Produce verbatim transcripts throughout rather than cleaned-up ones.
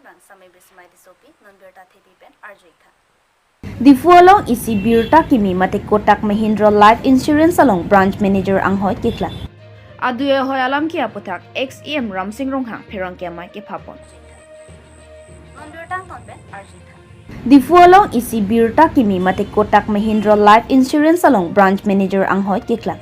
Bang samai bismai disopi, non birta thepi pen arju-ik tha. Diphu along isi birta kimi mate Kotak Mahindra Life Insurance along Branch Manager anghoi keklang. Adui ahoi alam ke aputhak ex E M Ramsing Ronghang pherangke amei kephapon. Non birta angton pen arju-ik tha. Diphu along isi birta kimi mate Kotak Mahindra Life Insurance along Branch Manager anghoi keklang.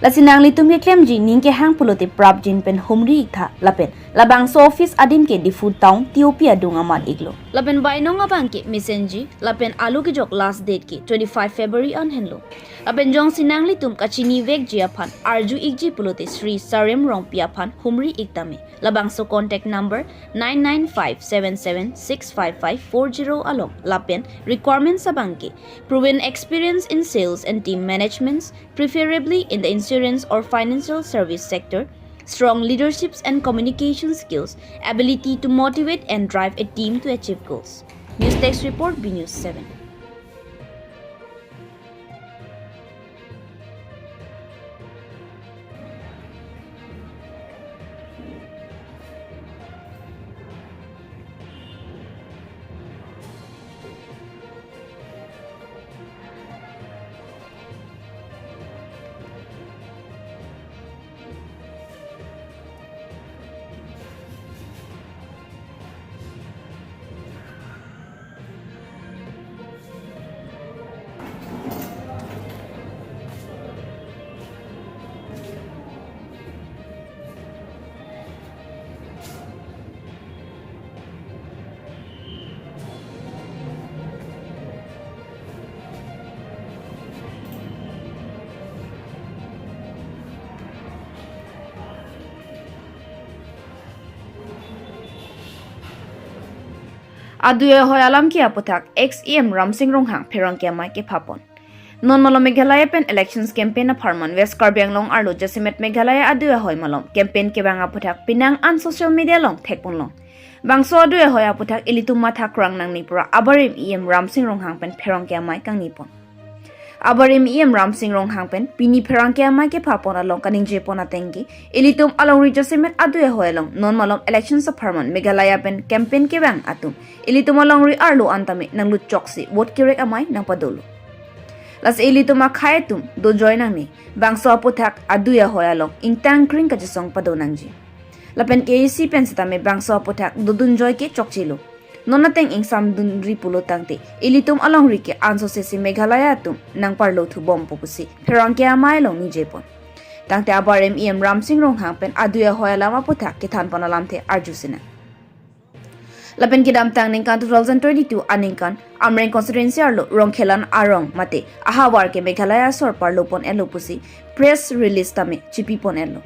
Lasi nanglitum keklemji ning kehang pulote prapjin pen humri-ik tha lapen labangso office adim ke Diphu Town T O P adung amat-iklo. Lapen bainong abang ke mesenji lapen alo kejok last date ke twenty-five February an henlo. Lapen jongsi nanglitum kachinivekji aphan arju-ikji pulote Shri Sarem Rongpi aphan humri-ik tame. Labangso contact number nine nine five seven seven six five five four zero along lapen requirements abang ke proven experience in sales and team managements, preferably in the insurance or financial service sector, strong leaderships and communication skills, ability to motivate and drive a team to achieve goals. News Desk Report, B News seven. Adui ahoi alam ke aputhak ex E M Ramsing Ronghang pherangke amei kephapon. Non malom Meghalaya pen elections campaign apharman West Karbi Anglong arlo jasemet Meghalaya adui ahoi malom campaign kevang aputhak penang an social media along thekponlong. Bangso adui ahoi aputhak ilitum matha krang nangne pura abarim E M Ramsing Ronghang pen pherangke amei kangnipon. Abarim E M Ramsing Ronghang pen pini pherangke amei kephapon along kaningjepon ateng ke, ilitum alongri jasemet adui ahoi along non malom elections apharman Meghalaya pen campaign kevang atum ilitum alongri arlo an tame nanglut choksi vote kerek amei nangpadolo. Lasi ilitum akhei atum dodunjoi nangne, bangso aputhak adui ahoi along ingtang kring kachesong pado nangji. Lapen K A C pen setame bangso aputhak dodunjoi ke chokchelo. Non ateng ingsamdunri pulo tangte ilitum alongri ke ansose si Meghalaya atum nangparlo thubompo pusi pherangke amei along ningjepon. Tangte abarim E M Ramsing Ronghang pen adui ahoi alam aputhak kethanpon alamthe arju sinang. Lapen kedamtang ningkan two thousand twenty-two aningkan Amreng constituency arlo Rongkhelan arong mate ahavar ke Meghalaya asor parlopon-etlo pusi press release tame chipipon-etlo.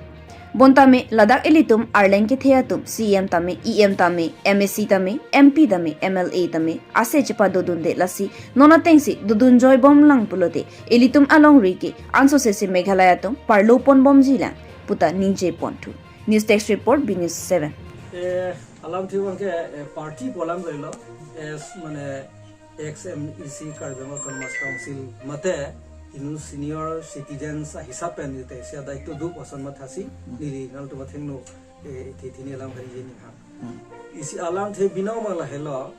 Bonta me ladak ilitum arleng kethe atum C E M tame, E M tame, M A C tame, M P tame, M L A tame ase chepadodunde lasi non atengsi dodunjoibomlang pulote ilitum alongri ke ansose si Meghalaya atum parloponbomjilang puta ningjeponthu. News Desk Report, B News seven. Eh, alamthe abang ke, eh, party pu alam lelo, eh, mane ex M E C Karbi Anglong Autonomous Council mate inut senior citizens ahisap pen ite isi adaito do koson mathasi, hmm, neli nangtum athengno, eh, ithi thini alam hari jeni ha. Hmm. Isi alamthe binong abang lahelo,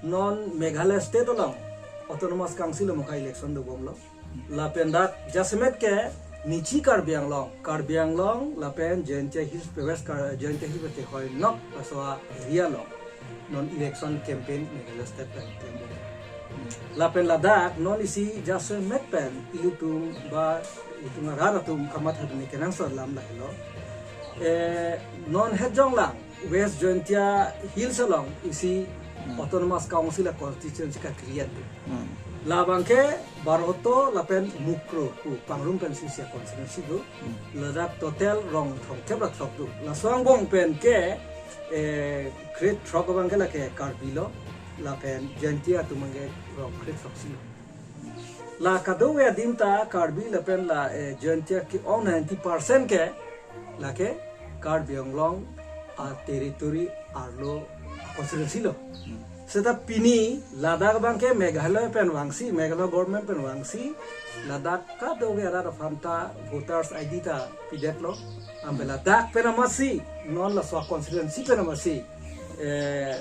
non Meghalaya State along Autonomous Council along ka election dobomlo. Lapen dak jasemet ke nichi Karbi Anglong, Karbi Anglong lapen Jaintia Hills, West Kar-, Jaintia Hills ke hoi nok laso area along non election campaign Meghalaya State pen klembom. Lapen ladak non isi jasemet pen ilitum ba itum arat atum kamatha duni kenangsot alam lahelo. Eh, non hetjonglang West Jaintia Hills along isi, hmm, Autonomous Council a constituency ka-create do. Hmm. Labang ke Baroto lapen Mukroh pu pangrum pen isi a constituency do. Hmm. Ladak total rong thomkep ra throk do. Laso angbong pen ke, eh, krethrok abang ke lake Karbi lo, lapen Jaintia atum abang ke rong krethrok si lo. La kadokave adim ta Karbi lapen la, eh, Jaintia ke-ong ninety percent ke lake Karbi Anglong a territory arlo constituency lo. Hmm. Seta pini ladak abang ke Meghalaya pen vangsi, Meghalaya government pen vangsi, ladak kadokave arat aphanta voters I D ta pidetlo. Ambe, hmm, ladak pen amatsi, non laso constituency pen amatsi Eh,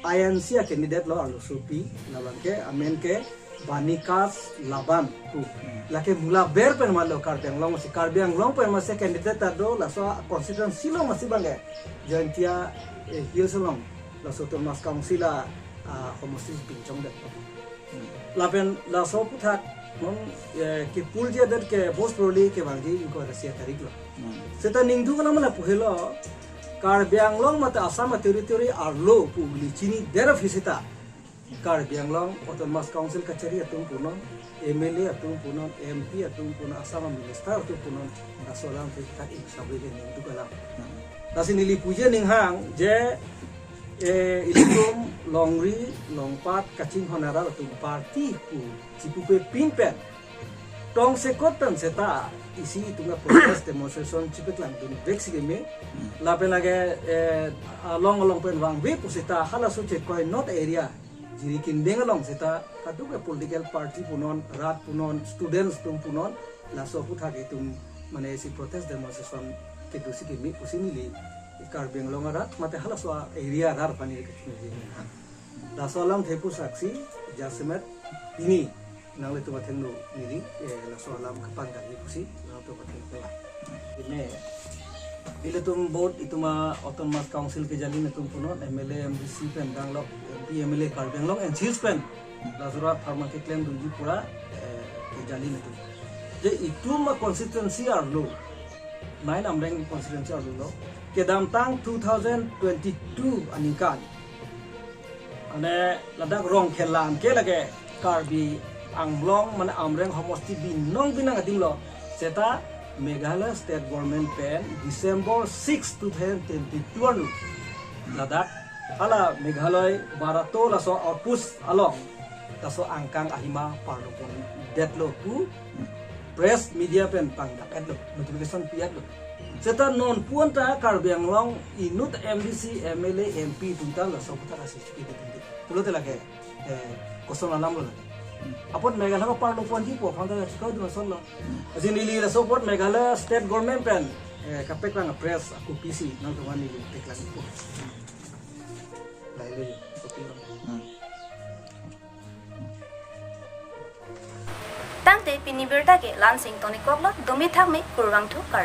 I N C a candidate lo arlosopi, labang ke amen ke Banikas Laban pu. Lake mula ber pen malo Karbi Anglong si, Karbi Anglong pen masi candidate ta do, laso constituency along masi bang ke Jaintia, eh, Hills along, laso Autonomous Council a, ah, homosti pinchongdet. Lapen laso aputhak non, eh, kipurji adet ke bos proli kevangji ingkoi ra isi atarik lo. Seta ningduk alam la pu helo, Karbi Anglong mate Assam territory arlo pu ili chinidet aphi seta Karbi Anglong Autonomous Council kachari atum punon, M L A atum punon, M P atum punon, Assam minister atum punon, laso alam ke ta ing sabi ke ningduk alam. Lasi neli puji aning hang je, eh, ilitum longri longpat kachinghon arat atum party pu chipupe pin pen tongsekot pen seta isi itum a protest demonstration chipeklangdun vek si keme. Lapen lake, eh, along along pen vangve pu seta halaso chekoi North area Jirikindeng along seta kaduk ke political party punon, rat punon, students atum punon, laso aputhak itum mane isi protest demonstration kedo si keme pusi neli Karbi Anglong arat mate halaso area arat aphan neli kachiniji. Laso alamthe pusaksi jasemet pini nanglitum athengno neli, eh, laso alam kapangdakji pusi nangtum athengno. Ini ilitum both itum a Autonomous Council kejalin atum punon, M L A, M D C pen danglok, M P, M L A Karbi Anglong and Hills pen laso rat apharman keklem dunji pura, eh, kejalin atum. Je itum a constituency arlo, nine Amreng constituency arlo lo, kedamtang two thousand twenty-two aningkan, ane ladak Rongkhelan ke lake Karbi Anglong mane Amreng homosti binong binong adim lo, seta Meghalaya State Government pen December six, two thousand twenty-two arlo ladak hala Meghalaya Barato laso outpost along laso angkang ahima parlopondetlo pu press media pen pangdak-etlo, notification pi-etlo. Seta non puan ta Karbi Anglong inut M D C, M L A, M P atum ta laso aputhak asi chiki di tinggi. Pulote lake, eh, koson alam lo lake. Apot Meghalaya parloponji pu aphan ta chikau dun ason lo. Asin neli laso apot Meghalaya State Government pen, eh, kapeklang press aku P C nangtum aphan neli peklang ipo. Lailo yo, kopi lo. Tangte pini birta ke la-an si ingtonik koklo, dumi thakmi kurvangthu kar.